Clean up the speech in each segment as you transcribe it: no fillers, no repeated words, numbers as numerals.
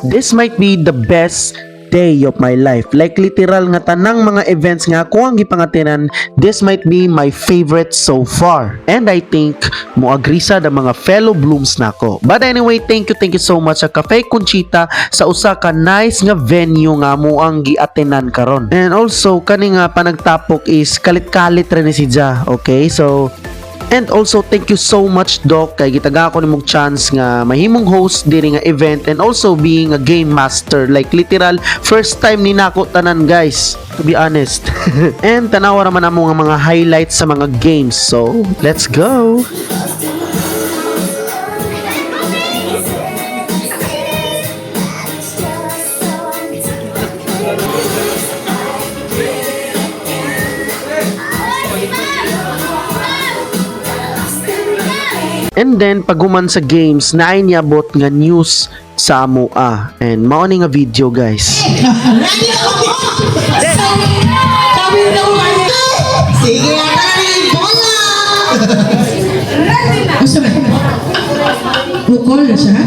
This might be the best day of my life. Like literal nga tanang mga events nga ako ang gipangatinan, this might be my favorite so far. And I think mo agree sa the mga fellow blooms nako. But anyway, thank you so much sa Cafe Conchita sa usa ka nice nga venue nga mo ang giatenan karon. And also kani nga panagtapok is kalit-kalit ra ni si Ja, okay? So, and also, thank you so much, Doc, kay gitaga ako nimong chance nga mahimong host diri nga event and also being a game master. Like literal, first time ni nako tanan, guys, to be honest. And tanawa raman amo nga mga highlights sa mga games. So, let's go! And then, paghuman sa games, naay niabot nga news sa amoa. And mao ni nga video, guys. Ready ako mo! Sabi na ko kayo. Sige, ay, bola! Asa ba? Bukol na siya?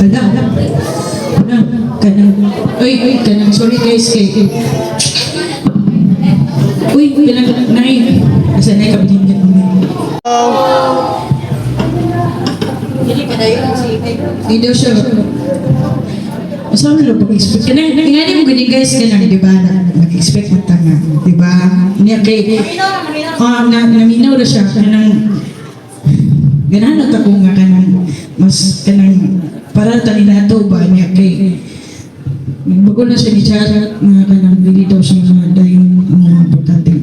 Ala. Ala. Kanang, uy, uy, kanang, sorry guys, kay, uy, kanang, nay, asa nay kabilin ka Hindi daw siya. Asa man lang pag-expect? Kanang, nga mo gani guys, kanang, di ba, na, nag-expect man ta nga, di ba? Niya kay, ah, na, naminaw na siya, kanang, ganahan na ta ko nga kanang, mas kanang, para ta nila to ba niya kay, bago na siya ni chat nga kanang dili daw siya nga dayon ang mga importante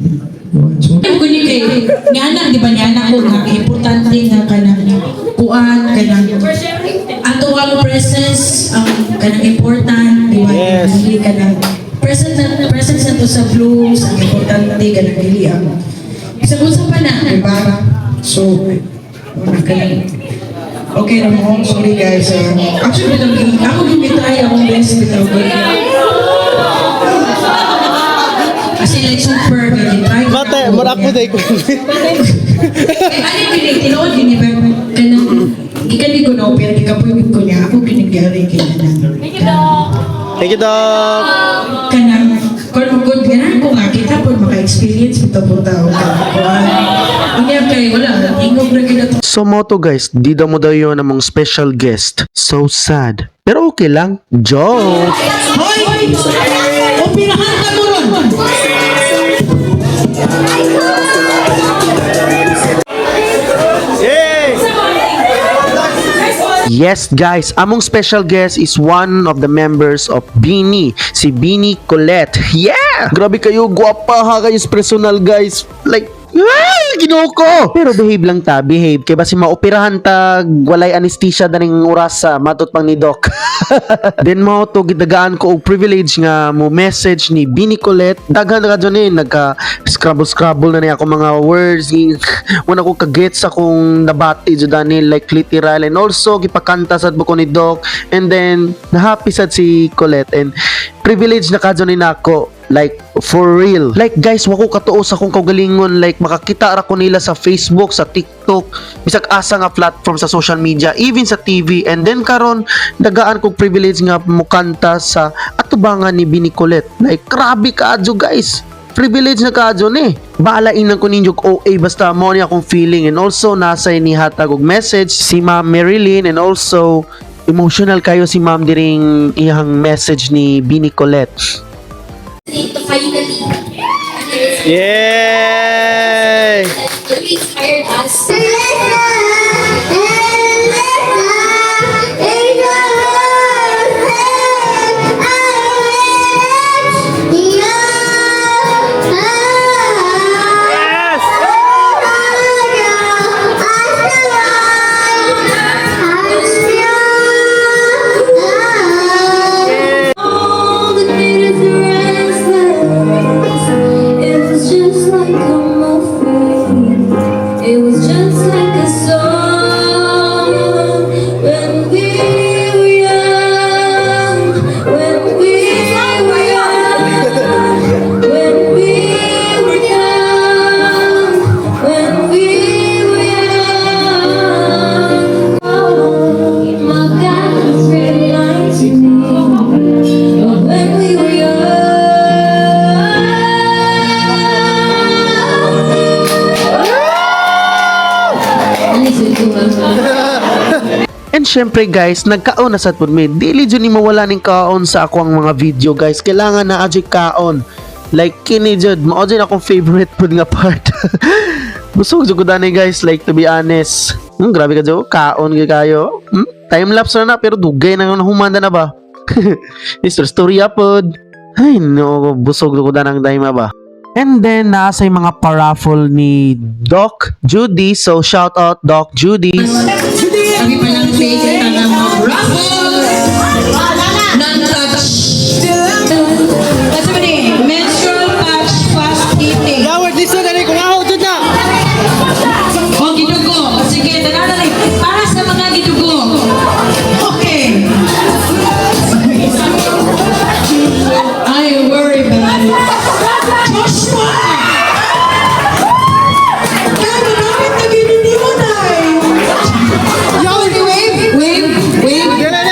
kuan. So, ano gani kay ni anak, di ba, ni anak ko nga importante nga kanang kuan kanang ato ang presence ang kanang important, di ba? Yes. Dili kanang present na presence na to sa Blues ang importante, kanang dili ang bisag unsa pa na, di ba? So wala kanang okay ra mo. Sorry guys. Actually ako yung try akong best bitaw ko. Kasi like super kay try. Bata, mura ako dahil ko. Eh, ano yung gini, tinuod gini ba? Kanang, gikan ko na, pero gikapoy ko niya. Ako ginigyari kay kanang. Thank you, Doc. Kanang, kung good ganahan ko nga, kita po maka-experience ito po tao. Hindi kay wala, ingog na gina So mo to guys, di daw mo daw yun among special guest. So sad. Pero okay lang. Joke! Hoy! Operahan ka mo ron! Yay! Yes guys, among special guest is one of the members of Bini, si Bini Colette. Yeah! Grabe kayo, guwapa ha kayo sa personal, guys. Like, ah, Ginoo ko! Pero behave lang ta, behave. Kay basi maoperahan ta, walay anesthesia daning orasa, matot pang ni Doc. Then mao to gidagaan ko og privilege nga mo message ni Bini Colette. Daghan na ka dyan eh, nagka scrabble scrabble na niya ako mga words. Wala ko kagets akong nabati jud ani, like literal, and also gipakanta sad mo ko ni Doc, and then nahappy sad si Colette and privilege na kadyo ni nako, like for real. Like guys, wako katuo sa akong kaugalingon, like makakita ra ko nila sa Facebook, sa TikTok, bisag asa nga platform sa social media, even sa TV, and then karon dagaan kog privilege nga mukanta sa atubangan ni Bini Colette. Like grabe kaadyo guys, privilege na kaadyo ni. Baala inang ko ninyo og OA, basta mo ni akong feeling. And also nasa ni hatag og message si Ma'am Marilyn, and also emotional kayo si Ma'am diring iyang message ni Bini Colette. Dito finally. Yay! Really inspired us. Yes! All the bitter restless. It was just like syempre guys, nagkaon na sad pud mi. Dili jud ni mawala ning kaon sa ako ang mga video, guys. Kailangan na adyoy kaon. Like kini jud, mao jud akong favorite pud nga part. Busog jud ko dani, guys, like to be honest. Grabe ka jud, kaon gyud kayo. Time lapse na na pero dugay na nga humanda na ba. Mr. Storya pod. Ay no, busog jud ko danang dayma ba. And then, nasa yung mga paraffle ni Doc Judy. So, shout out Doc Judy. Kami pa lang fake na mga raffle. Non-touch. Kasi ba ni? Menstrual patch fast eating. Yaward, listen na kung ako jud na. O, gidugo. Sige, tara na. Para sa mga gidugo. Okay. I worry about it. Joshua! Kaya manamit na ginindi mo na. Wave, wave, wave. Kaya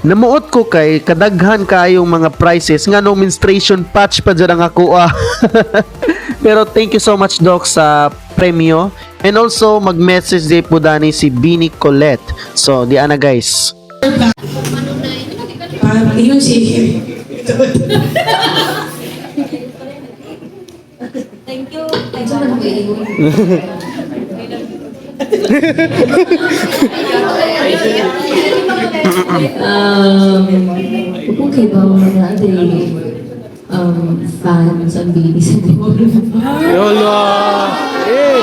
Namuot ko kay kadaghan kayong mga prizes nga no menstruation patch pa dyan ang ako ah. Pero thank you so much, Doc, sa premyo. And also mag-message day po dani si Bini Colette. So di ana, guys. Pa, yun si Thank you. Ay, saan man ko iingon? Okay ba mga ate fans ang BINI sa Bohol? Yolo. Eh.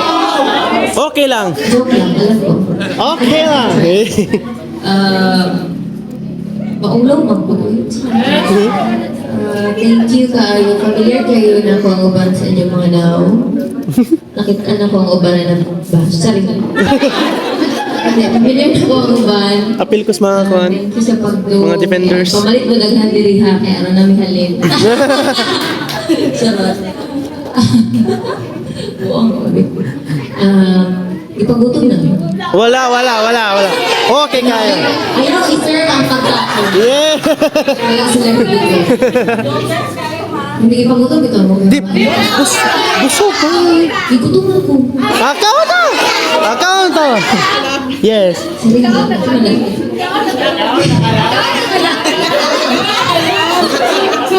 Okay lang. Joke lang, alam ko. Okay lang. Eh. Maulaw man ko. Thank you kaayo. Familiar kayo na ako ang uban sa inyong mga now. Nakita na ko ang uban na nag-bash. Sorry. Hindi, familiar na ko ang uban. Apil ko sa mga kuan. Thank you sa pagdo. Mga defenders. Pamalit mo daghan diri ha kay ano nami halin. Charot. Buong ulit. Ipagutom na. Wala, wala, wala, wala. Okay kayo. Ayaw i-serve ang pagkain. Yeah. Wala sila dito. Hindi ipagutom ito mo. Di, busog ka. Igutom na ko. Akaw to. Akaw to. Yes. Sarili ko. Ito na.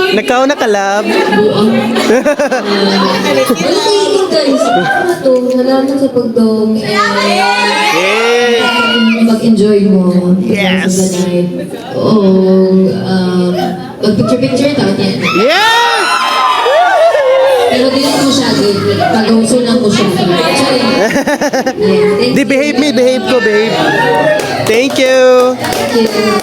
Nagkaon na kalab. Buang. Wala kayo, guys. Ano to? Salamat sa pagdong. And Yeah. mag-enjoy mo. Yes. Sa night. Oo. Mag-picture-picture tawag niya. Yeah! Pero dili ko siya. Pag-uso lang ko siya. Sorry. Yeah, thank Di you. behave me, behave ko, behave. Thank you. Thank you.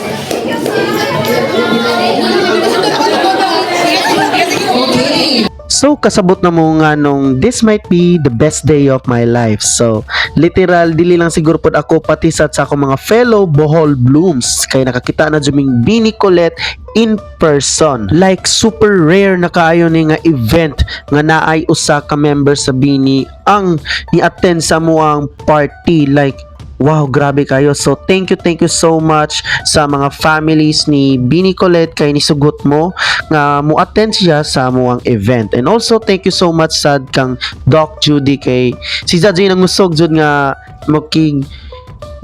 Okay. So, kasabot na mo nga nung this might be the best day of my life. So, literal, dili lang siguro pod ako pati sa akong mga fellow Bohol Blooms. Kay nakakita na juming Bini Colette in person. Like, super rare na kaayo ni nga event nga naay usa ka member sa Bini ang ni-attend sa muang party. Like, wow, grabe kayo. So, thank you so much sa mga families ni Bini Colette kay nisugot mo nga mo attend siya sa muang event. And also, thank you so much sad kang Doc Judy kay si Judge nangusog jud nga mokig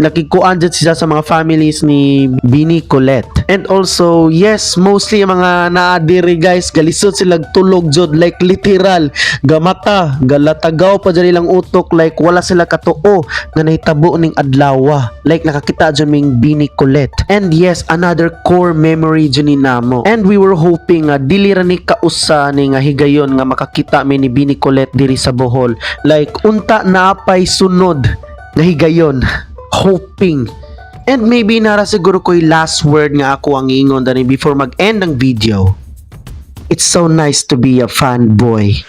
nakikuan jud siya sa mga families ni Bini Colette. And also, yes, mostly ang mga naadiri guys, galisod sila tulog jud, like literal, gamata, galatagaw pa jud ilang utok, like wala sila katuo nga nahitabo ning adlawa. Like nakakita jud ming Bini Colette. And yes, another core memory jud ni namo. And we were hoping nga dili ra ni kausa ni nga higayon nga makakita mi ni Bini Colette diri sa Bohol. Like unta naapay sunod nga higayon, hoping. And maybe nara siguro ko'y last word nga ako ang ingon dani before mag-end ang video. It's so nice to be a fanboy.